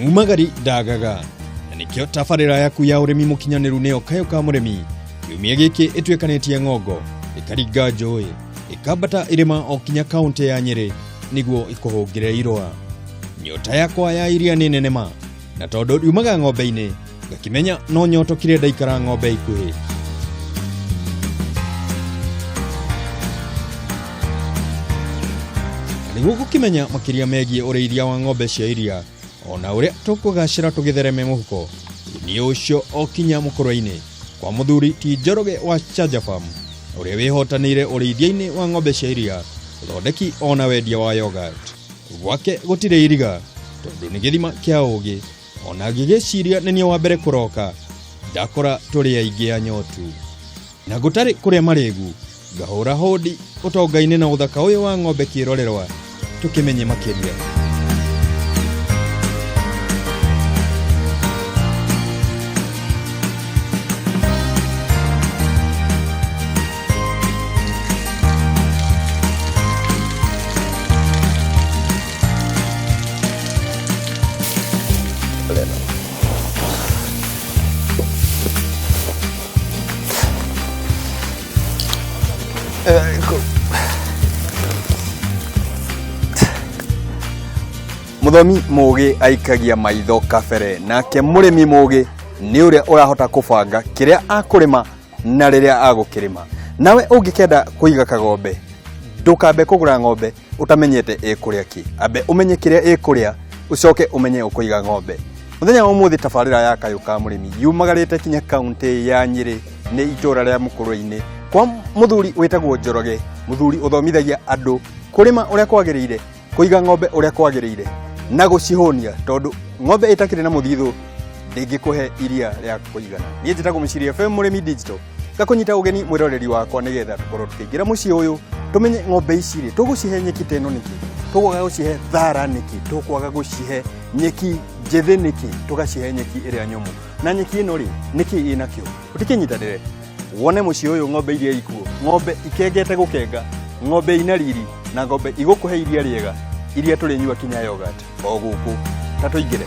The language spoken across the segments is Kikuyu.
Mumagari ndagaga na nĩkĩo tabarĩra yaku ya ũrĩmi mũkinyanĩru nĩyo Kayũ ka Mũrĩmi. Kiumia gĩkĩ ĩtuĩkanĩtie ng'ongo, ĩkaringa njũĩ, ĩkambata irĩma o kinya kaũntĩ ya Nyĩrĩ nĩguo ikũhũngĩre irũa. Nyota yakwa ya iria nĩ nene ma, na tondũ riumaga ng'ombe-inĩ, ngakĩmenya no nyotokire ndaikara ng'ombe ikuhĩ. Na nĩguo gũkĩmenya makĩria megiĩ ũrĩithia wa ng'ombe cia iria ona ũrĩa tũkũgacĩra tũgĩthereme mũhuko, niĩ ũcio o kinya mũkũrwe-inĩ kwa mũthuri ti Njoroge wa Charger Farm ũrĩa wĩhotanĩire ũrĩithia-inĩ wa ng'ombe cia iria, ũthondeki ona wendia wa yogurt. Gwake gũtirĩ iriga tondũ nĩ gĩthima kĩa ũgĩ. Ona ngĩgĩciria nĩ niĩ wa mbere kũroka, ndakora tũrĩ aingĩ anyotu. Na gũtarĩ kũrĩa marĩgu, ngahũra hũndi ũtonga-inĩ na ũthaka ũyũ wa ng'ombe kĩrorerwa, tũkĩmenye makĩria. Mũthomi mũgĩ aikagia maitho kabere, nake mũrĩmi mũgĩ nĩ ũrĩa ũrahota kũbanga kĩrĩa akũrĩma na rĩrĩa agũkĩrĩma. Nawe ũngĩkenda kũiga kagombe, ndũkambe kũgũra ng'ombe ũtamenyete ĩkũrĩa kĩ. Ambe ũmenye kĩrĩa ĩkũrĩa, ũcoke ũmenye ũkũiga ng'ombe. Mũthenya wa ũmũthĩ tabarĩra ya Kayũ ka Mũrĩmi yumagarĩte kinya kaũntĩ ya Nyĩrĩ nĩ itũra rĩa Mũkũrwe-inĩ kwa mũthuri wĩtagwo Njoroge, mũthuri ũthomithagia andũ kũrĩma ũrĩa kwagĩrĩire, kũiga ng'ombe ũrĩa kwagĩrĩire na gũcihũnia, tondũ ng'ombe ĩtakĩrĩ na mũthithũ ndĩngĩkũhe iria rĩa kũigana. Niĩ njĩtagwo Mũciri FM Mũrĩmi Digital, ngakũnyita ũgeni mwĩroreri wakwa nĩgetha tũkorwo tũkĩingĩra mũciĩ ũyũ tũmenye ng'ombe ici rĩ tũgũcihe nyeki ta ĩno nĩkĩ, tũkwaga gũcihe thara nĩkĩ, tũkwaga gũcihe nyeki njĩthĩ nĩkĩ, tũgacihe nyeki ĩrĩa nyũmũ, na nyeki ĩno rĩ nĩkĩ ĩnakĩo. Ũtikĩnyitanĩre wone mũciĩ ũyũ ng'ombe iria ikuo, ng'ombe ikengete gũkenga, ng'ombe ina riri na ng'ombe igũkũhe iria rĩega, iria tũrĩnyua kinya yogurt o gũkũ. Ta tũingĩre.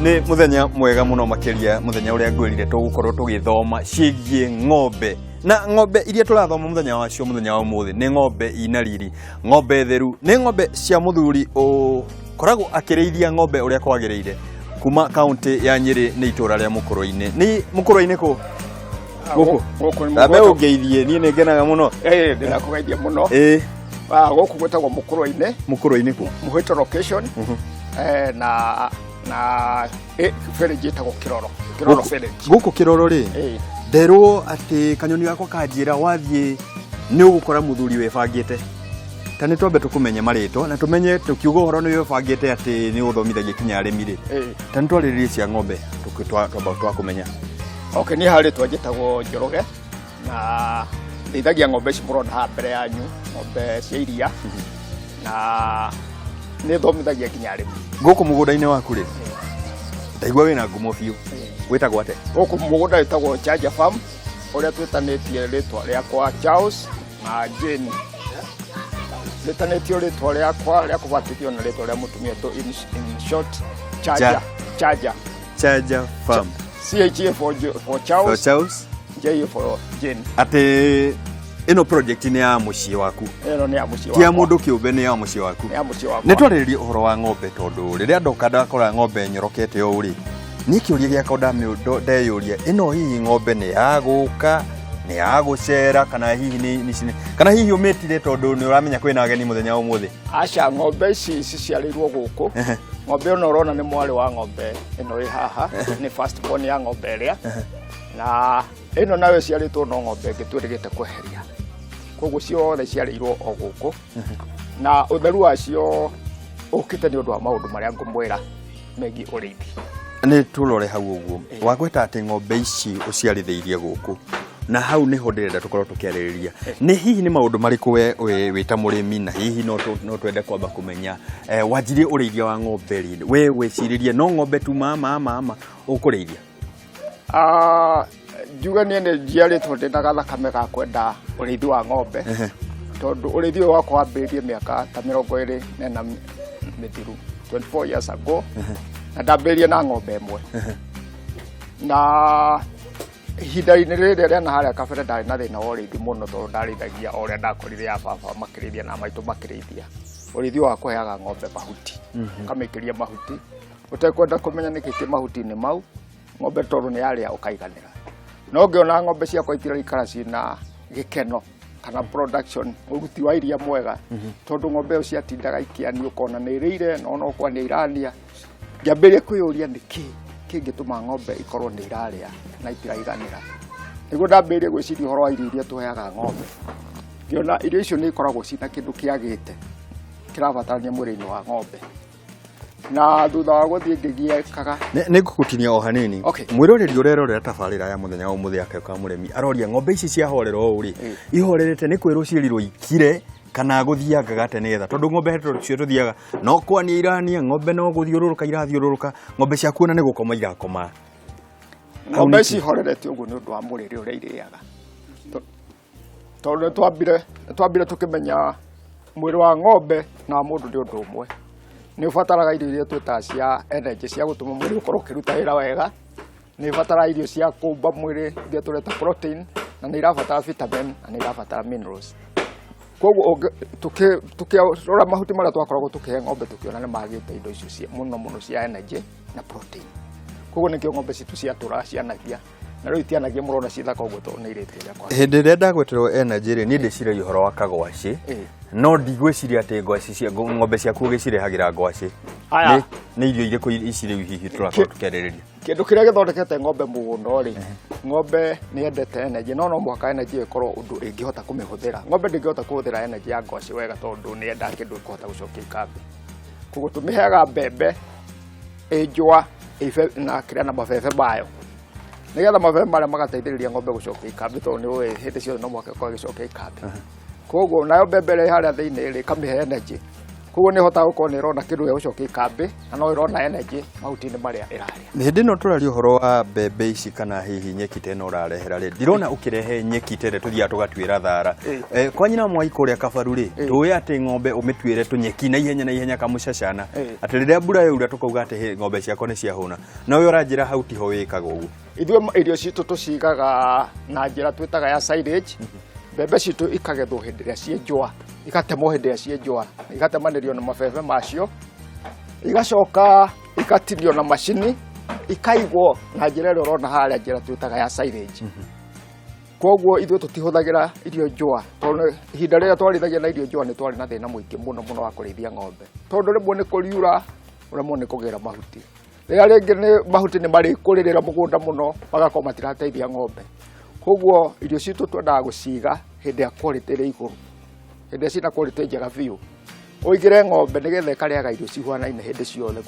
Nĩ mũthenya mwega mũno makĩria, mũthenya ũrĩa ngwĩrire tũgũkorwo tũgĩthoma ciĩgiĩ ng'ombe, na ng'ombe iria tũrathoma mũthenya wacio mũthenya wa ũmũthĩ nĩ ng'ombe ina riri, ng'ombe theru, nĩ ng'ombe cia mũthuri ũkoragwo akĩrĩithia ng'ombe ũrĩa kwagĩrĩire kuma kaũntĩ ya Nyĩrĩ nĩ itũra rĩa Mũkũrwe-inĩ. Nĩ Mũkũrwe-inĩ kũ? Gũkũ. Gũkũ nĩ Ndambe mũgũnda. ũngeithie, niĩ nĩ ngenaga mũno. Ĩĩ, ndĩrakũgeithia mũno. Ah, gũkũ gwĩtagwo Mũkũrwe-inĩ. Mũkũrwe-inĩ kũ? Mũhĩto location. Na village ĩtagwo Kĩroro. Kĩroro village. Gũkũ Kĩroro rĩ, nderwo atĩ kanyoni gakwa kanjĩra wathiĩ nĩ ũgũkora mũthuri wĩbangĩte. Ta nĩ twambe tũkũmenye marĩtwa na tũmenye tũkiuga ũhoro nĩ wĩbangĩte atĩ nĩ ũthomithagia kinya arĩmi rĩ. Ta nĩ twarĩrĩrie cia ng'ombe twamba twakũmenya. Okay, niĩ harĩ rĩtwa njĩtagwo Njoroge na ndĩithagia ng'ombe ici mũrona haha mbere yanyu, ng'ombe cia iria, na nĩ thomithagia nginya arĩmi. Gũkũ mũgũnda-inĩ waku rĩ, ndaigua wĩna ngumo biũ, wĩtagwo atĩa? Gũkũ mũgũnda wĩtagwo Charger Farm, ũrĩa twĩtanĩtie rĩtwa rĩakwa Charles na Jane. Rĩtanĩtio rĩtwa rĩakwa rĩa kũbatithio na rĩtwa rĩa mũtumia to in short Charger. Charger. Charger Farm. CHA for Charles. For Charles. J for Jane. Atĩ ĩno project nĩ ya mũciĩ waku. Ĩno nĩ ya mũciĩ Ti ya wakwa. mũndũ kĩũmbe, nĩ ya mũciĩ waku. Nĩ ya mũciĩ wakwa. Nĩ twarĩrĩrie ũhoro wa ng'ombe, tondũ rĩrĩa ndoka ndakora ng'ombe nyorokete ũũ rĩ, niĩ kĩũria gĩakwa ndeyũria, ĩno hihi ng'ombe nĩ ya gũka, nĩ ya gũcera, kana hihi nĩ kana hihi ũmĩtire tondũ nĩ ũramenya kwĩna ageni mũthenya wa ũmũthĩ? Aca, ng'ombe ici ciciarĩirwo gũkũ. Ng'ombe ĩno ũrona nĩ mwarĩ wa ng'ombe ĩno ĩ haha, nĩ first born ya ng'ombe ĩrĩa, na ĩno nayo ĩciarĩtwo no ng'ombe ĩngĩ twĩrĩgĩte kweheria, koguo ciothe ciarĩirwo o gũkũ, na ũtheru wacio ũkĩte nĩ ũndũ wa maũndũ marĩa ngũmwĩra megiĩ ũrĩithi. Nĩ tũrore hau ũguo wagweta atĩ ng'ombe ici ũciarithĩirie gũkũ. Na hau nĩho ndĩrenda tũkorwo tũkĩarĩrĩria nĩ hihi nĩ maũndũ marĩkũ we wĩ ta mũrĩmi, na hihi no twende kwamba kũmenya wanjirie ũrĩithia wa ng'ombe rĩ, we wĩciririe no ng'ombe tu mama mama ũkũrĩithia? Njuge niĩ nĩ njiarĩtwo ndĩ na gathakame ga kwenda ũrĩithi wa ng'ombe, tondũ ũrĩithi ũyũ wakwa wambĩrĩirie mĩaka ta 24 mĩthiru, 24 years ago, na ndambĩrĩirie na ng'ombe ĩmwe. Na ihinda-inĩ rĩrĩa rĩa na harĩa kabere ndarĩ na thĩna wa ũrĩithi mũno, tondũ ndarĩithagia o ũrĩa ndakorire ya baba makĩrĩithia na maitũ makĩrĩithia. Ũrĩithi wa kũheaga ng'ombe mahuti, ũkamĩikĩria mahuti ũtekwenda kũmenya nĩkĩ kĩ mahuti-inĩ mau ng'ombe, tondũ nĩ yarĩa ũkaiganĩra. No ngĩona ng'ombe ciakwa itiraikara ciĩna gĩkeno kana production, ũruti wa iria mwega, tondũ ng'ombe ĩyo ciatindaga ikĩania, ũkona nĩ ĩrĩire no no kwania irania. Ngĩambĩrĩria kwĩyũria nĩkĩ kĩngĩtũma ng'ombe ikorwo nĩ irarĩa na itiraiganĩra. Nĩguo ndambĩrĩrie gwĩciria ũhoro wa irio iria tũheaga ng'ombe. Ngĩona irio icio nĩ ikoragwo ciĩna kĩndũ kĩagĩte kĩrabatarania mwĩrĩ-inĩ wa ng'ombe. Na thutha wa gũthiĩ ngĩgiĩkaga. Nĩ ngũgũtinia o hanini. Mwĩroreri ũrerorera tabarĩra ya mũthenya wa ũmũthĩ ya Kayũ ka Mũrĩmi aroria ng'ombe ici ciahorera ũũ rĩ, ihorerete nĩ kwĩrwo ciĩrirwo ikire kana gũthiangaga atĩa nĩgetha, tondũ ng'ombe cio tũthiaga no kwania irania, ng'ombe no gũthiũrũrũka irathiũrũrũka, ng'ombe ciaku ona nĩ gũkoma irakoma. Ng'ombe ici ihorerete ũguo nĩ ũndũ wa mũrĩre ũrĩa irĩaga, tondũ nĩ twambire tũkĩmenya mwĩrĩ wa ng'ombe na wa mũndũ nĩ ũndũ ũmwe. Nĩ ũbataraga irio iria twĩtaga cia energy, cia gũtũma mwĩrĩ ũkorwo ũkĩruta wĩra wega. Nĩ ũbataraga irio cia kũmba mwĩrĩ iria tũreta protein, na nĩ irabatara vitamin, na nĩ irabatara minerals. Koguo tũkĩrora mahuti marĩa twakoragwo tũkĩhe ng'ombe, tũkĩona nĩ magĩte indo icio mũno mũno cia energy na protein. Koguo nĩkĩo ng'ombe citũ ciatũraga cianagia, na rĩu itianagia, mũrona ciĩ thaka ũguo tondũ nĩ irĩte ũrĩa kwagĩrĩire. Hĩndĩ ĩrĩa ndagweterwo energy rĩ, niĩ ndĩciragia ũhoro wa kagwacĩ, no ndigwĩciria atĩ ngwacĩ cia ng'ombe ciaku ũgĩcirehagĩra ngwacĩ. Aya. Nĩ irio irĩkũ ici rĩu hihi tũrakorwo tũkĩarĩrĩria? Kĩndũ kĩrĩa gĩthondekete ng'ombe mũno rĩ, ng'ombe nĩ yendete energy, no no mũhaka energy ĩyo ĩkorwo ũndũ ĩngĩhota kũmĩhũthĩra. Ng'ombe ndĩngĩhota kũhũthĩra energy ya ngwacĩ wega, tondũ nĩ yendaga kĩndũ ĩkũhota gũcokia ikambĩ. Koguo tũmĩheaga mbembe ĩ njũa na kĩrĩa na mabebe mayo, nĩgetha mabebe marĩa magateithĩrĩria ng'ombe gũcokia ikambĩ, tondũ nĩ ũĩ hĩndĩ ciothe no mũhaka ĩkorwo ĩgĩcokia ikambĩ. Koguo nayo mbembe ĩrĩa ĩ harĩa thĩinĩ rĩ, ĩkamĩhe energy. Koguo nĩ ĩhotaga gũkorwo nĩ ĩrona kĩndũ gĩa gũcokia ikambĩ na no ĩrona energy mahuti-inĩ marĩa ĩrarĩa. Hĩndĩ ĩno tũraria ũhoro wa mbembe ici kana hihi nyeki ta ĩno ũrarehera rĩ, ndirona ũkĩrehe nyeki ta ĩrĩa tũthiaga tũgatuĩra thara. Kwa nyina Mwai kũrĩa Kabaru rĩ, tũĩ atĩ ng'ombe ũmĩtuĩre tũnyeki na ihenya na ihenya kamũcacana, atĩ rĩrĩa mbura yaura tũkauga atĩ hĩ, ng'ombe ciakwa nĩ ciahũna. No we ũranjĩra hau tiho wĩkaga ũguo. Ithuĩ irio citũ tũcigaga na njĩra twĩtaga ya silage. Mbembe citũ ikagethwo hĩndĩ ĩrĩa ciĩ njũa, igatemwo hĩndĩ ĩrĩa ciĩ njũa, igatemanĩrio na mabebe macio, igacoka igatinio na macini, ikaigwo na njĩra ĩrĩa ũrona harĩa, njĩra twĩtaga ya silage. Koguo ithuĩ tũtihũthagĩra irio njũa, tondũ ihinda rĩrĩa twarĩithagia na irio njũa nĩ twarĩ na thĩna mũingĩ mũno mũno wa kũrĩithia ng'ombe, tondũ rĩmwe nĩ kũriura, rĩmwe nĩ kũgĩra mahuti, rĩrĩa rĩngĩ nĩ mahuti nĩ marĩkũrĩrĩra mũgũnda mũno, magakorwo matirateithia ng'ombe. Koguo irio citũ twendaga gũciga hĩndĩ ya quality ĩrĩ igũrũ, hĩndĩ ĩrĩa ciĩna quality njega biũ, ũigĩre ng'ombe nĩgetha ĩkarĩaga irio cihuanaine hĩndĩ ciothe,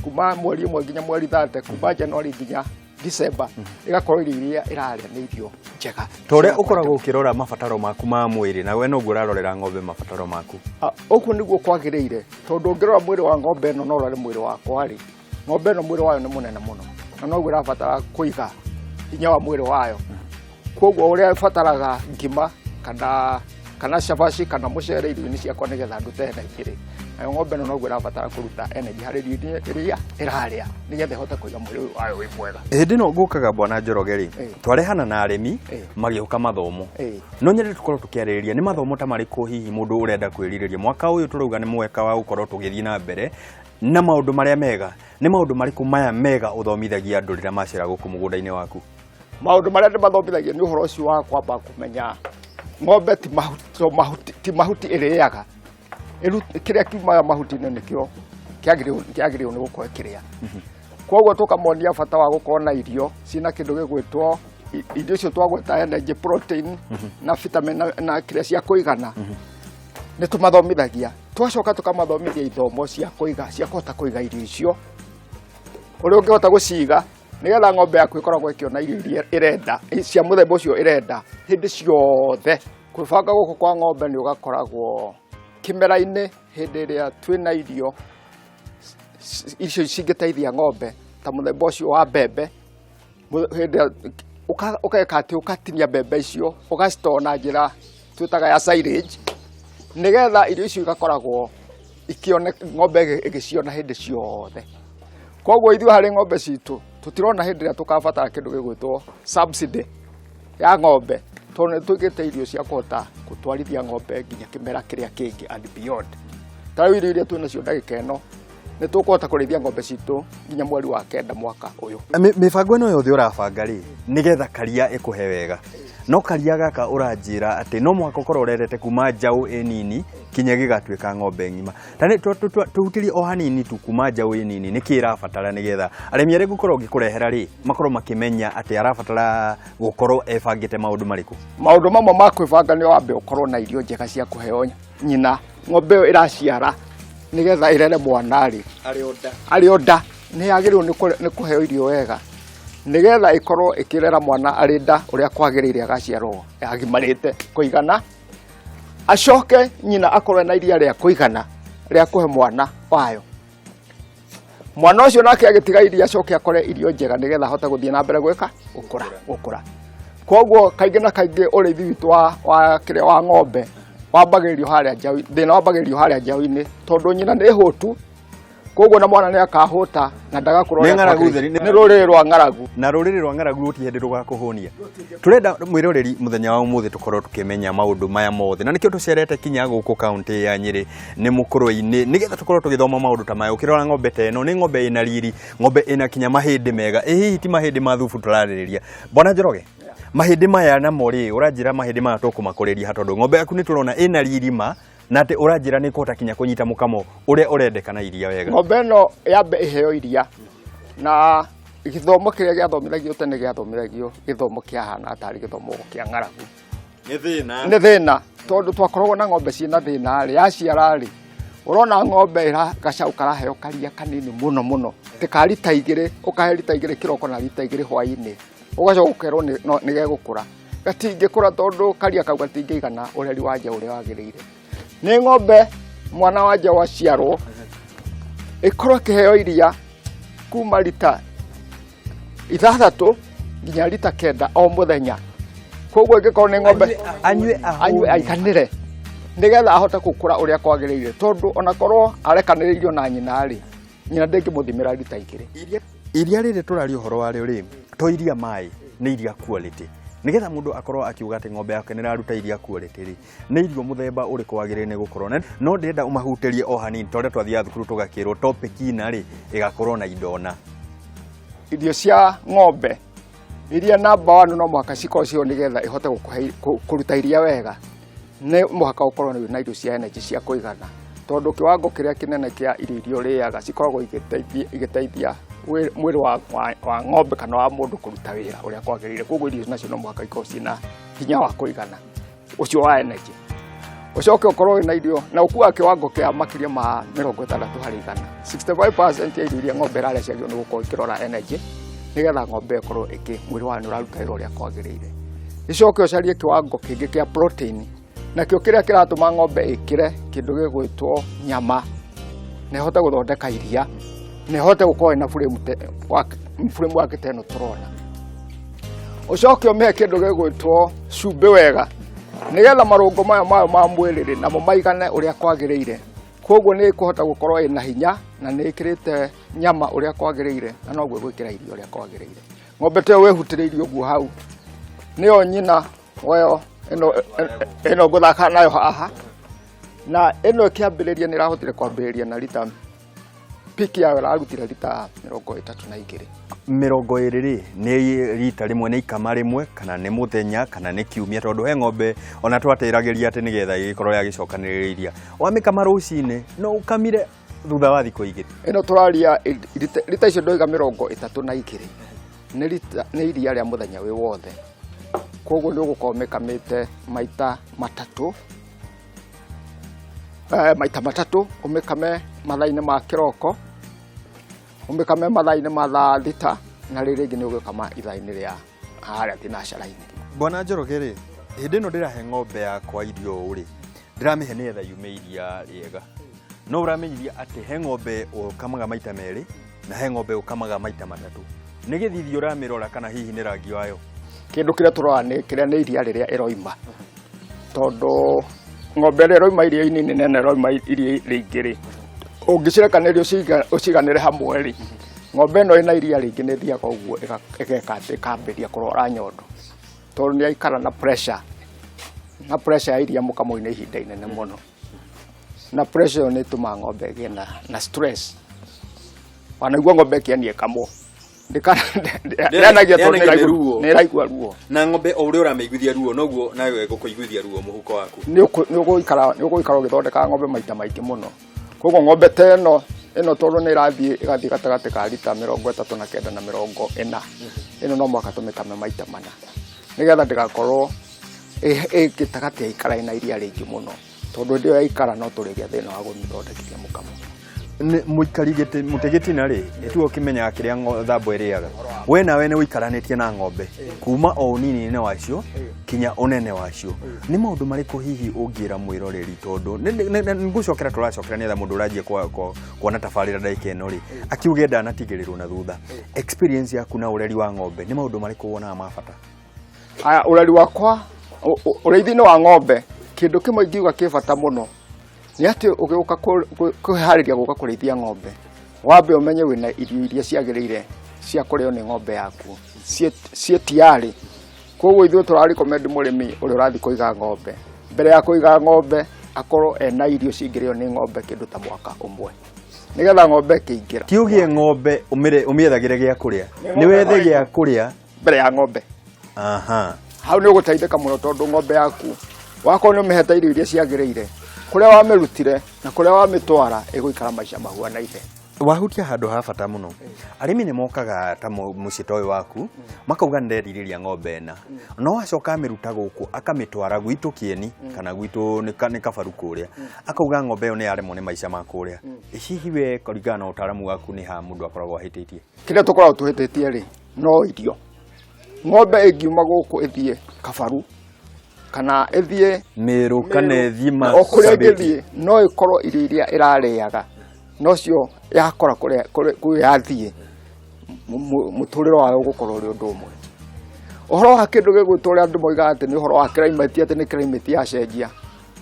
kuma mweri 1 nginya mweri 30, kuma January nginya December, ĩgakorwo irio iria ĩrarĩa nĩ irio njega. Ta ũrĩa ũkoragwo ũkĩrora mabataro maku ma mwĩrĩ, na we noguo ũrarorera ng'ombe mabataro maku. Ah, ũguo nĩguo kwagĩrĩire, tondũ ũngĩrora mwĩrĩ wa ng'ombe ĩno na ũrore mwĩrĩ wakwa rĩ, ng'ombe ĩno mwĩrĩ wayo nĩ mũnene mũno, na noguo ĩrabatara kũiga hinya wa mwĩrĩ wayo. Koguo ũrĩa ĩbataraga ngima kana cabaci kana mũcere irio-inĩ ciakwa nĩgetha ndute energy rĩ, nayo ng'ombe ĩno noguo ĩrabatara kũruta energy harĩ irio iria ĩrarĩa nĩgetha ĩhote kũiga mwĩrĩ ũyũ wayo wĩ mwega. Hĩndĩ ĩno ngũkaga bwana Njoroge rĩ, twarehana na arĩmi magĩũka mathomo. No nyende tũkorwo tũkĩarĩrĩria nĩ mathomo ta marĩkũ hihi mũndũ ũrenda kwĩrirĩria mwaka ũyũ tũrauga nĩ mwaka wa gũkorwo tũgĩthiĩ na mbere na maũndũ marĩa mega. Nĩ maũndũ marĩkũ maya mega ũthomithagia andũ rĩrĩa macera gũkũ mũgũnda-inĩ waku? Maũndũ marĩa ndĩmathomithagia nĩ ũhoro ũcio wa kwamba kũmenya ng'ombe ti mahuti, to mahuti, ti mahuti ĩrĩaga. Kĩrĩa kiumaga mahuti-inĩ nĩkĩo kĩagĩrĩirwo nĩ gũkorwo ĩkĩrĩa. Koguo tũkamonia bata wa gũkorwo na irio ciĩna kĩndũ gĩgwĩtwo irio icio twagweta energy, protein na vitamin na kĩrĩa cia kũigana. Nĩ tũmathomithagia, tũgacoka tũkamathomithia ithomo cia kũiga, cia kũhota kũiga irio icio, ũrĩa ũngĩhota gũciga. Nĩgetha ng'ombe yaku ĩkoragwo ĩkĩona irio iria ĩrenda cia mũthemba ũcio ĩrenda hĩndĩ ciothe. Kwĩbanga gũkũ kwa ng'ombe nĩ ũgakoragwo kĩmera-inĩ hĩndĩ ĩrĩa twĩna irio icio cingĩteithia ng'ombe ta mũthemba ũcio wa mbembe. Hĩndĩ ĩrĩa ũgeka atĩ ũgatinia mbembe icio ũgacitoo na njĩra twĩtaga ya silage, nĩgetha irio icio igakoragwo ikĩone ng'ombe ĩgĩciona hĩndĩ ciothe. Koguo ithuĩ harĩ ng'ombe citũ tũtirona hĩndĩ ĩrĩa tũkabatara kĩndũ gĩgwĩtwo subsidy ya ng'ombe, tondũ nĩ tũigĩte irio cia kũhota gũtwarithia ng'ombe nginya kĩmera kĩrĩa kĩngĩ and beyond. Ta rĩu irio iria twĩ nacio ndagĩka ĩno nĩ tũkũhota kũrĩithia ng'ombe citũ nginya mweri wa 9 mwaka ũyũ. Mĩbango ĩno yothe ũrabanga rĩ, nĩgetha karia ĩkũhe wega. No karia gaka ũranjĩra atĩ no mũhaka ũkorwo ũrerete kuma njaũ ĩ nini kinya gĩgatuĩka ng'ombe ng'ima. Ta nĩ tũhutĩrie o hanini tu kuma njaũ ĩ nini, nĩkĩ ĩrabatara nĩgetha arĩmi arĩa ngũkorwo ngĩkũrehera rĩ, makorwo makĩmenya atĩ arabatara gũkorwo ebangĩte maũndũ marĩkũ. Maũndũ mamwe ma kwĩbanga nĩ wambe ũkorwo na irio njega cia kũheo nyina. Ng'ombe ĩyo ĩraciara nĩgetha ĩrere mwana rĩ, arĩ o nda nĩ yagĩrĩirwo nĩ kũheo irio wega nĩgetha ĩkorwo ĩkĩrera mwana arĩ nda ũrĩa kwagĩrĩire, agaciarwo agimarĩte kũigana, acoke nyina akorwo na iria rĩa kũigana rĩa kũhe mwana wayo. Mwana ũcio nake agĩtiga iria acoke akore irio njega nĩgetha ahote gũthiĩ na mbere gwĩka gũkũra gũkũra. Koguo kaingĩ na kaingĩ ũrĩithi witũ wa kĩrĩa wa ng'ombe wambagĩrĩrio harĩa njaũ, thĩna wambagĩrĩrio harĩa njaũ-inĩ, tondũ nyina nĩ hũtu, koguo na mwana nĩ akahũta na ndagakorwo Nĩ ũrĩa ng'aragu kwagĩrĩire. theri, Nĩ rũrĩrĩ rwa ng'aragu. Na rũrĩrĩ rwa ng'aragu rũtirĩ hĩndĩ rũgakũhũnia. Tũrenda mwĩroreri mũthenya wa ũmũthĩ tũkorwo tũkĩmenya maũndũ maya mothe, na nĩkĩo tũcerete kinya gũkũ kaũntĩ ya Nyĩrĩ nĩ Mũkũrwe-inĩ, nĩgetha tũkorwo tũgĩthoma maũndũ ta maya. Ũkĩrora ng'ombe ta ĩno nĩ ng'ombe ĩna riri, ng'ombe ĩna kinya mahĩndĩ mega. Ĩ hihi ti mahĩndĩ ma thubu tũrarĩrĩria? Bwana Njoroge, mahĩndĩ maya namo rĩ, ũranjĩra mahĩndĩ maya tũkũmakũrĩria ha, tondũ ng'ombe yaku nĩ tũrona ĩna riri ma, na atĩ ũranjĩra nĩ ĩkũhota kinya kũnyita mũkamo ũrĩa ũrendekana iria wega. Ng'ombe ĩno yambe ĩheo iria, na gĩthomo kĩrĩa gĩathomithagio tene gĩathomithagio gĩthomo kĩahana tarĩ gĩthomo kĩa ng'aragu. Nĩ thĩna. Nĩ thĩna, tondũ twakoragwo na ng'ombe ciĩna thĩna rĩ, yaciara rĩ, ũrona ng'ombe ĩra gacaũ karaheo karia kanini mũno mũno, tĩ ka rita igĩrĩ, ũkahe rita igĩrĩ kĩroko na rita igĩrĩ hwaĩ-inĩ, ũgacoka ũkerwo nĩ gegũkũra. Gatingĩkũra tondũ karia kau gatingĩigana ũreri wa njaũ ũrĩa wagĩrĩire. Nĩ ng'ombe mwana wa njaũ aciarwo, ĩkorwo ĩkĩheo iria kuma rita 6 nginya rita 9 o mũthenya. Koguo ĩngĩkorwo nĩ ng'ombe Anyue ahũne. anyue aiganĩre nĩgetha ahote gũkũra ũrĩa kwagĩrĩire, tondũ onakorwo arekanĩrĩirio na nyina rĩ, nyina ndĩngĩmũthimĩra rita 2. Iria rĩrĩ tũraria ũhoro warĩo rĩ, to iria maĩ, nĩ iria quality. Nĩgetha mũndũ akorwo akiuga atĩ ng'ombe yake nĩ ĩraruta iria quality rĩ, nĩ irio mũthemba ũrĩkũ wagĩrĩire nĩ gũkorwo na? No ndĩrenda ũmahutĩrie o hanini, ta ũrĩa twathiaga thukuru tũgakĩrwo topic ina rĩ, ĩgakorwo na indo na. Irio cia ng'ombe iria namba 1 no mũhaka cikorwo cio nĩgetha ĩhote kũruta iria wega, nĩ mũhaka ũkorwo na irio cia energy cia kũigana, tondũ kĩwango kĩrĩa kĩnene kĩa irio iria ũrĩaga cikoragwo igĩteithia mwĩrĩ wa ng'ombe kana wa mũndũ kũruta wĩra ũrĩa kwagĩrĩire. Koguo irio nacio no mũhaka ikorwo ciĩna hinya wa kũigana ũcio wa energy. Ũcoke ũkorwo wĩna irio na ũkuaga kĩwango kĩa makĩria ma 60 harĩ igana. 65% ya irio iria ng'ombe ĩrarĩa ciagĩrĩirwo nĩ gũkorwo ikĩrora energy, nĩgetha ng'ombe ĩkorwo ĩkĩ mwĩrĩ wayo nĩ ũraruta wĩra ũrĩa kwagĩrĩire. Ĩcoke ũcarie kĩwango kĩngĩ kĩa protein, nakĩo kĩrĩa kĩratũma ng'ombe ĩkĩre kĩndũ gĩgwĩtwo nyama, na ĩhote gũthondeka iria, na ĩhote gũkorwo ĩna frame wake ta ĩno tũrona. Ũcoke ũmĩhe kĩndũ gĩgwĩtwo cumbĩ wega, nĩgetha marũngo maya mayo ma mwĩrĩ rĩ, namo maigane ũrĩa kwagĩrĩire. Koguo nĩ ĩkũhota gũkorwo ĩna hinya na nĩ ĩkĩrĩte nyama ũrĩa kwagĩrĩire, na noguo ĩgwĩkĩra irio ũrĩa kwagĩrĩire. Ng'ombe ta ĩyo wĩhutĩrĩirie ũguo hau, nĩyo nyina wayo ĩno ngũthaka nayo haha. Na ĩno ĩkĩambĩrĩria nĩ ĩrahotire kwambĩrĩria na rita piki yayo ĩrarutire rita 32. 20 rĩ, nĩ rita rĩmwe, nĩ ikama rĩmwe, kana nĩ mũthenya, kana nĩ kiumia, tondũ he ng'ombe ona twatĩragĩria atĩ nĩgetha ĩgĩkorwo yagĩcokanĩrĩria iria. Wamĩkama rũcinĩ, no ũkamire thutha wa thikũ igĩrĩ. Ĩno tũraria rita icio ndoiga 32. Nĩ rita, nĩ iria rĩa mũthenya wĩ wothe. Koguo nĩ ũgũkorwo ũmĩkamĩte maita matatũ. Maita matatũ, ũmĩkame mathaa-inĩ ma kĩroko, ũmĩkame mathaa-inĩ ma thaa thita, Na rĩrĩ rĩngĩ nĩ ũgũkama ithaa-inĩ rĩa harĩa thinacara-inĩ. Bwana Njoroge rĩ, hĩndĩ ĩno ndĩrahe ng'ombe yakwa irio ũũ rĩ, ndĩramĩhe nĩgetha yume iria rĩega. No ũramenyithia atĩ he ng'ombe ũkamaga maita merĩ na he ng'ombe ũkamaga maita matatũ. Nĩ gĩthithi ũramĩrora kana hihi nĩ rangi wayo? Kĩndũ kĩrĩa tũrora nĩ kĩrĩa nĩ iria rĩrĩa ĩroima, tondũ ng'ombe ĩrĩa ĩroima iria inini na ĩno ĩroima iria rĩingĩ rĩ, ũngĩcirekanĩria ũciganĩre hamwe rĩ, ng'ombe ĩno ĩna iria rĩingĩ nĩ ĩthiaga ũguo ĩgeka atĩ ĩkambĩrĩria kũrwara nyondo, tondũ nĩ yaikara na pressure, na pressure ya iria mũkamo-inĩ ihinda inene mũno, na pressure ĩyo nĩ ĩtũmaga ng'ombe ĩgĩe na stress. Wanaigua ng'ombe ĩkĩania ĩkamwo ndĩanagia tondũ Ndĩanagia nĩ ruo. nĩ ĩraigua ruo. Na ng'ombe o ũrĩa ũramĩiguithia ruo noguo nayo ĩgũkũiguithia ruo mũhuko waku. Nĩ ũgũikara ũgĩthondekaga ng'ombe maita maingĩ mũno. Koguo ng'ombe ta ĩno ĩno tondũ nĩ ĩrathiĩ ĩgathiĩ gatagatĩ ka rita 39 na 40, ĩno no mũhaka tũmĩkame maita mana nĩgetha ndĩgakorwo ĩ gĩtagatĩ ya ikara ĩna iria rĩingĩ mũno, tondũ hĩndĩ ĩyo yaikara no tũrĩgĩa thĩna wa gũmĩthondekithia mũkamo. Nĩ mũikari gĩtĩ mũtĩ gĩtina rĩ, nĩtuo ũkĩmenyaga kĩrĩa thambo ĩrĩaga. We nawe nĩ ũikaranĩtie na ng'ombe kuma o ũnini-inĩ wacio kinya ũnene wacio. Nĩ maũndũ marĩkũ hihi ũngĩra mwĩroreri, tondũ nĩ ngũcokera tũracokera nĩgetha mũndũ ũranjia kuona tabarĩra ndagĩka ĩno rĩ, akiuge ndanatigĩrĩrwo na thutha. Experience yaku na ũreri wa ng'ombe nĩ maũndũ marĩkũ wonaga ma bata? Aya, ũreri wakwa ũrĩithi-inĩ wa ng'ombe, kĩndũ kĩmwe ingiuga kĩ bata mũno nĩ atĩ ũgĩũka kwĩharĩria gũka kũrĩithia ng'ombe, wambe ũmenye wĩna irio iria ciagĩrĩire cia kũrĩo nĩ ng'ombe yaku ciĩ tiarĩ. Koguo ithuĩ tũra recommend mũrĩmi ũrĩa ũrathiĩ kũiga ng'ombe, mbere ya kũiga ng'ombe akorwo ena irio cingĩrĩo nĩ ng'ombe kĩndũ ta mwaka ũmwe, nĩgetha ng'ombe ĩkĩingĩra. Ti ũgĩe ng'ombe ũmĩethagĩre gĩa kũrĩa, nĩ wethe gĩa kũrĩa mbere ya ng'ombe. Hau nĩ ũgũteithĩka mũno, tondũ ng'ombe yaku wakorwo nĩ ũmĩhete irio iria ciagĩrĩire, kũrĩa wamĩrutire na kũrĩa wamĩtwara ĩgũikara maica mahuanaine. Wahutia handũ ha bata mũno. Arĩmi nĩ mokaga ta mũciĩ ta ũyũ waku, makauga nĩ nderirĩria ng'ombe ĩna, no acoka amĩruta gũkũ akamĩtwara gwitũ Kĩeni kana gwitũ nĩ Kabaru kũrĩa, akauga ng'ombe ĩyo nĩ yaremwo nĩ maica ma kũrĩa. Hihi we kũringana na ũtaaramu waku nĩ ha mũndũ akoragwo ahĩtĩtie? Kĩrĩa tũkoragwo tũhĩtĩtie rĩ, no irio. Ng'ombe ĩngiuma gũkũ ĩthiĩ Kabaru kana ĩthiĩ Mĩrũ kana ĩthiĩ o kũrĩa ĩngĩthiĩ, no ĩkorwo irio iria ĩrarĩaga nocio yakora kũrĩa yathiĩ, mũtũrĩre wayo ũgũkorwo ũrĩ ũndũ ũmwe. Ũhoro wa kĩndũ gĩgwĩtwo ũrĩa andũ moigaga atĩ nĩ ũhoro wa climate, atĩ nĩ climate yacenjia.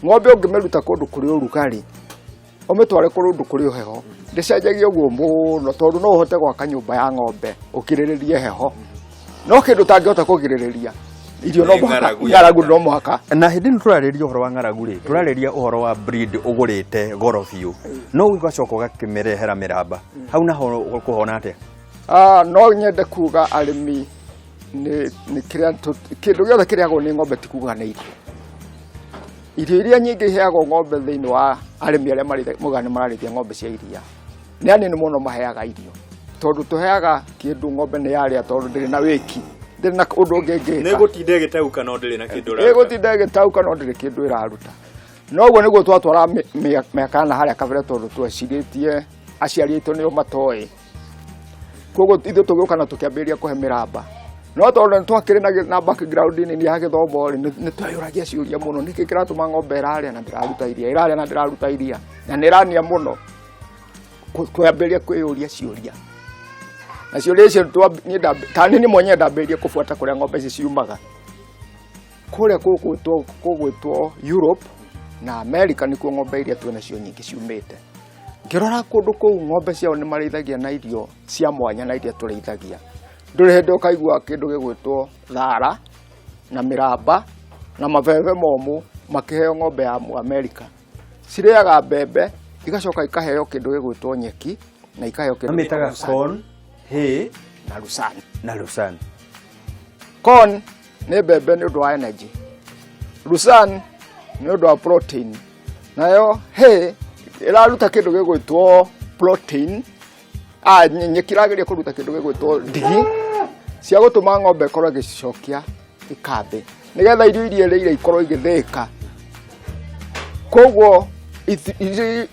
Ng'ombe ũngĩmĩruta kũndũ kũrĩ ũrugarĩ ũmĩtware kũndũ kũrĩ ũheho, ndĩcenjagia ũguo mũno, tondũ no ũhote gwaka nyũmba ya ng'ombe ũkirĩrĩrie heho, no kĩndũ ũtangĩhota kũgirĩrĩria irio no Nĩ mũhaka ng'aragu ya ng'aragu no mũhaka. Na hĩndĩ ĩno tũrarĩria ũhoro wa ng'aragu rĩ, tũrarĩria ũhoro wa breed ũgũrĩte goro biũ, no ũgacoka ũgakĩmĩrehera mĩramba hau, naho ũkũhona atĩa? No nyende kuga arĩmi nĩ kĩrĩa kĩndũ gĩothe kĩrĩagwo nĩ ng'ombe ti kuga nĩ irio. Irio iria nyingĩ iheagwo ng'ombe thĩinĩ wa arĩmi arĩa moigaga nĩ mararĩithia ng'ombe cia iria, nĩ anini mũno maheaga irio, tondũ tũheaga kĩndũ ng'ombe nĩ yarĩa, tondũ ndĩrĩ na wĩki, ndĩrĩ na ũndũ ũngĩ ĩngĩka. Gũtinda ĩgĩtauka no ndĩrĩ na kĩndũ. Ĩgũtinda ĩgĩtauka no ndĩrĩ kĩndũ ĩraruta. Noguo nĩguo twatwara mĩaka na harĩa kabere, tondũ twecirĩtie aciari aitũ nĩo matoĩ. Koguo ithuĩ tũgĩũka na tũkĩambĩrĩria kũhe mĩramba, no tondũ nĩ twakĩrĩ na background nini ya gĩthomo rĩ, nĩ tweyũragia ciũria mũno, nĩkĩ kĩratũma ng'ombe ĩrarĩa na ndĩraruta iria, ĩrarĩa na ndĩraruta iria na nĩ ĩrania mũno? Twambĩrĩria kwĩyũria ciũria, na ciũria icio niĩ ta niĩ mwenyewe ndambĩrĩria kũbuata kũrĩa ng'ombe ici ciumaga. Kũrĩa kũgwĩtwo Europe na America nĩkuo ng'ombe iria twĩ nacio nyingĩ ciumĩte. Ngĩrora kũndũ kũu ng'ombe ciao nĩ marĩithagia na irio cia mwanya na iria tũrĩithagia. Ndũrĩ hĩndĩ ũkaigua kĩndũ gĩgwĩtwo thara na mĩramba na mabebe momũ makĩheo ng'ombe ya Amerika. Cirĩaga mbembe igacoka ikaheo kĩndũ gĩgwĩtwo nyeki na ikaheo kĩndũ Mamĩtaga gĩgwĩtwo lucerne. Corn, hay na lucerne. Na lucerne. Corn nĩ mbembe nĩ ũndũ wa energy, lucerne nĩ ũndũ wa protein, nayo hay ĩraruta kĩndũ gĩgwĩtwo protein. Nyeki ĩrageria kũruta kĩndũ gĩgwĩtwo ndigi cia gũtũma ng'ombe ĩkorwo ĩgĩcokia ikambĩ nĩgetha irio iria ĩrĩire ikorwo igĩthĩĩka. Koguo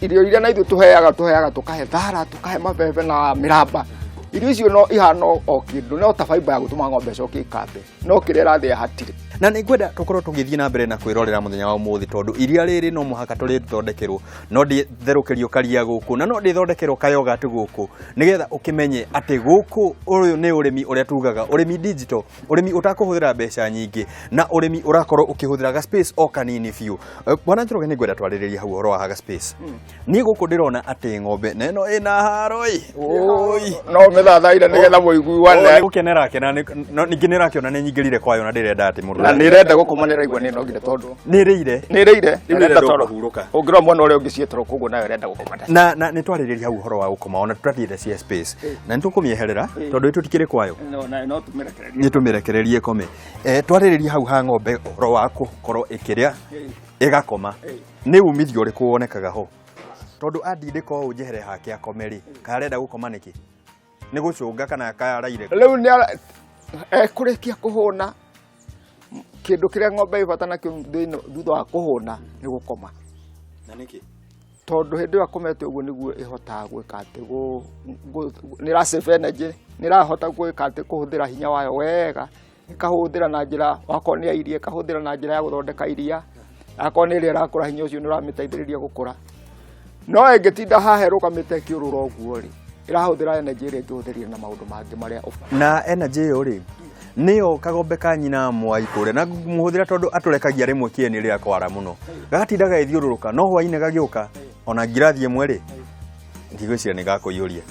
irio iria na ithuĩ tũheaga tũkahe thara, tũkahe mabebe na mĩramba. Irio icio no ihana o kĩndũ, no ta fiber ya gũtũma ng'ombe ĩcoke ĩkambe, no kĩrĩa ĩrathĩa hatirĩ. Na nĩ ngwenda tũkorwo tũgĩthiĩ na mbere na kwĩrorera mũthenya wa ũmũthĩ, tondũ iria rĩrĩ no mũhaka tũrĩthondekerwo, no ndĩtherũkĩrio karia gũkũ na no ndĩthondekerwo kayogati gũkũ, nĩgetha ũkĩmenye atĩ gũkũ ũyũ nĩ ũrĩmi ũrĩa tugaga ũrĩmi digital, ũrĩmi ũtakũhũthĩra mbeca nyingĩ na ũrĩmi ũrakorwo ũkĩhũthĩra ga space o kanini biũ. Bwana Njoroge, nĩ ngwenda twarĩrĩrie hau ũhoro wa ga space. Niĩ gũkũ ndĩrona atĩ ng'ombe na ĩno ĩna haro ĩ, oi. No mĩthathaire nĩgetha mũiguane. Gũkenera kena, ningĩ nĩ ĩrakĩona nĩ nyingĩrire kwayo na ndĩrenda atĩ mũndũ Na nĩ ĩrenda gũkoma, nĩ ĩraigua nĩ nogire tondũ nĩ ĩrĩire. Nĩ ĩrĩire. Rĩu ĩrenda nĩrenda toro. kũhurũka. Ũngĩrora mwena ũrĩa ũngĩ ciĩ toro, koguo nayo ĩrenda gũkoma. Na nĩ twarĩrĩria hau ũhoro wa gũkoma, ona tũtathiĩte cia space na nĩ tũkũmĩeherera tondũ ĩtũtikĩrĩ kwayo. No nayo no tũmĩrekererie. Nĩ tũmĩrekererie ĩkome. Twarĩrĩria hau ha ng'ombe ũhoro wa gũkorwo ĩkĩrĩa ĩgakoma, nĩ umithio ũrĩkũ wonekaga ho? Tondũ andindĩka ũũ njehere hake akome rĩ, kana arenda gũkoma nĩkĩ? Nĩ gũcũnga kana karaire? Rĩu nĩ ekũrĩkia kũhũna. Kĩndũ kĩrĩa ng'ombe ĩ bata nakĩo thĩinĩ thutha wa kũhũna nĩ gũkoma. Na nĩkĩ? Tondũ hĩndĩ ĩyo akomete ũguo nĩguo ĩhotaga gwĩka atĩ nĩ ĩra save energy, nĩ ĩrahota gwĩka atĩ kũhũthĩra hinya wayo wega, ĩkahũthĩra na njĩra wakorwo nĩ ya iria, ĩkahũthĩra na njĩra ya gũthondeka iria, akorwo nĩ ĩrĩa ĩrakũra, hinya ũcio nĩ ũramĩteithĩrĩria gũkũra. No ĩngĩtinda haha ĩrũgamĩte ĩkĩũrũra ũguo rĩ, ĩrahũthĩra energy ĩrĩa ĩngĩhũthĩrire na maũndũ mangĩ marĩa ũbatiĩ. Na energy ĩyo rĩ, nĩyo kagombe ka nyina mwai kũrĩa na mũhũthĩra, tondũ atũrekagia rĩmwe kĩeni rĩrĩa kwara mũno, gagatinda gagĩthiũrũrũka, no hwainĩ gagĩũka ona ngirathi ĩmwe rĩ, ndigwĩciria nĩ gakũiyũria.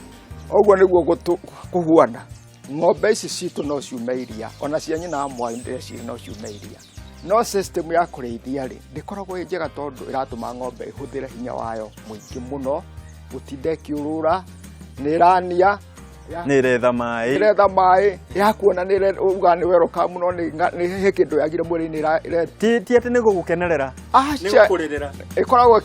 Ũguo nĩguo kũhuana. Ng'ombe ici citũ no ciume iria, ona cia nyina wa mwai ndĩreciria no ciume iria, no system ya kũrĩithia rĩ, ndĩkoragwo ĩ njega, tondũ ĩratũma ng'ombe ĩhũthĩre hinya wayo mũingĩ mũno gũtinda ĩkĩũrũra, nĩ ĩrania. Nĩ ĩretha maĩ. Ĩretha maĩ ya kuona nĩ uga nĩ welcome, no nĩ he kĩndũ yagire mwĩrĩ-inĩ Ti atĩ nĩ gũgũkenerera, nĩ Aca. gũkũrĩrĩra. Ĩkoragwo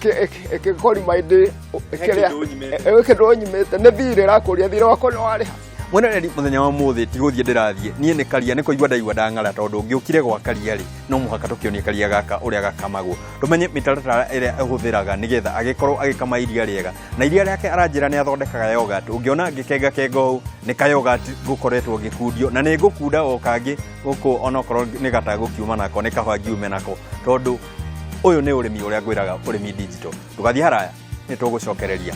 ĩkĩkũrimind kĩndũ ũnyimĩte. Kĩndũ ũnyimĩte nĩ thirĩ, ĩrakũria thirĩ wakwa nĩ warĩha. Mwenereri, mũthenya wa ũmũthĩ ti gũthiĩ ndĩrathiĩ niĩ, nĩ karia, nĩ kũigua ndaigua ndang'ara, tondũ ngĩũkire gwa karia rĩ, no mũhaka tũkĩonie karia gaka ũrĩa gakamagwo, tũmenye mĩtaratara ĩrĩa ĩhũthĩraga nĩgetha agĩkorwo agĩkama iria rĩega. Na iria rĩake aranjĩra nĩ athondekaga yogurt. Ũngĩona ngĩkenga kenga ũũ, nĩ ka yogurt gũkoretwo ngĩkundio, na nĩ ngũkunda o kangĩ gũkũ, onokorwo nĩ gatagũkiuma nako, nĩ kaba ngiume nako, tondũ ũyũ nĩ ũrĩmi ũrĩa ngwĩraga, ũrĩmi digital. Ndũgathiĩ haraya, nĩ tũgũcokereria.